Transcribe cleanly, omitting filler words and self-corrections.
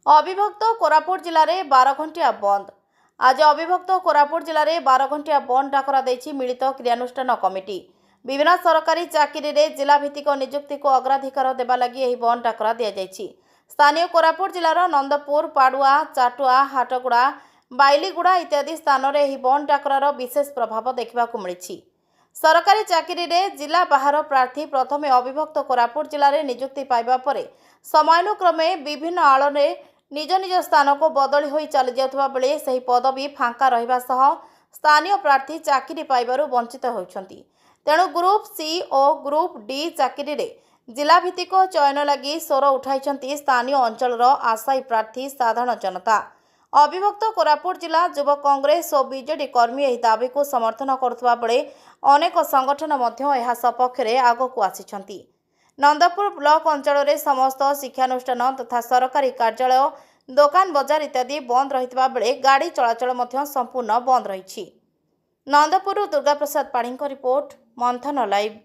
ଅବିଭକ୍ତ କୋରାପୁଟ ଜିଲ୍ଲାରେ 12 ଘଣ୍ଟିଆ ବନ୍ଦ। ଆଜି ଅବିଭକ୍ତ କୋରାପୁଟ ଜିଲ୍ଲାରେ 12 ଘଣ୍ଟିଆ ବନ୍ଦ ଡାକରା ଦେଇଛି ମିଳିତ କ୍ରିୟାନୁଷ୍ଠାନ କମିଟି। ବିଭିନ୍ନ ସରକାରୀ ଚାକିରିରେ ଜିଲ୍ଲାଭିତ୍ତିକ ନିଯୁକ୍ତିକୁ ଅଗ୍ରାଧିକାର ଦେବା ଲାଗି ଏହି ବନ୍ଦ ଡାକରା ଦିଆଯାଇଛି। ସ୍ଥାନୀୟ କୋରାପୁଟ ଜିଲ୍ଲାର ନନ୍ଦପୁର, ପାଡୁଆ, ଚାଟୁଆ, ହାଟଗୁଡ଼ା, ବାଇଲିଗୁଡ଼ା ଇତ୍ୟାଦି ସ୍ଥାନରେ ଏହି ବନ୍ଦ ଡାକରାର ବିଶେଷ ପ୍ରଭାବ ଦେଖିବାକୁ ମିଳିଛି। ସରକାରୀ ଚାକିରିରେ ଜିଲ୍ଲା ବାହାର ପ୍ରାର୍ଥୀ ପ୍ରଥମେ ଅବିଭକ୍ତ କୋରାପୁଟ ଜିଲ୍ଲାରେ ନିଯୁକ୍ତି ପାଇବା ପରେ ସମୟାନୁକ୍ରମେ ବିଭିନ୍ନ ଆଳରେ ନିଜ ନିଜ ସ୍ଥାନକୁ ବଦଳି ହୋଇ ଚାଲିଯାଉଥିବା ବେଳେ ସେହି ପଦବୀ ଫାଙ୍କା ରହିବା ସହ ସ୍ଥାନୀୟ ପ୍ରାର୍ଥୀ ଚାକିରି ପାଇବାରୁ ବଞ୍ଚିତ ହେଉଛନ୍ତି। ତେଣୁ ଗ୍ରୁପ୍ ସି ଓ ଗ୍ରୁପ୍ ଡି ଚାକିରିରେ ଜିଲ୍ଲାଭିତ୍ତିକ ଚୟନ ଲାଗି ସ୍ୱର ଉଠାଇଛନ୍ତି ସ୍ଥାନୀୟ ଅଞ୍ଚଳର ଆଶାୟୀ ପ୍ରାର୍ଥୀ, ସାଧାରଣ ଜନତା। ଅବିଭକ୍ତ କୋରାପୁଟ ଜିଲ୍ଲା ଯୁବ କଂଗ୍ରେସ ଓ ବିଜେଡି କର୍ମୀ ଏହି ଦାବିକୁ ସମର୍ଥନ କରୁଥିବା ବେଳେ ଅନେକ ସଂଗଠନ ମଧ୍ୟ ଏହା ସପକ୍ଷରେ ଆଗକୁ ଆସିଛନ୍ତି। ନନ୍ଦପୁର ବ୍ଲକ ଅଞ୍ଚଳରେ ସମସ୍ତ ଶିକ୍ଷାନୁଷ୍ଠାନ ତଥା ସରକାରୀ କାର୍ଯ୍ୟାଳୟ, ଦୋକାନ ବଜାର ଇତ୍ୟାଦି ବନ୍ଦ ରହିଥିବା ବେଳେ ଗାଡ଼ି ଚଳାଚଳ ମଧ୍ୟ ସମ୍ପୂର୍ଣ୍ଣ ବନ୍ଦ ରହିଛି। ନନ୍ଦପୁରରୁ ଦୁର୍ଗାପ୍ରସାଦ ପାଢ଼ୀଙ୍କ ରିପୋର୍ଟ, ମନ୍ଥନ ଲାଇଭ୍।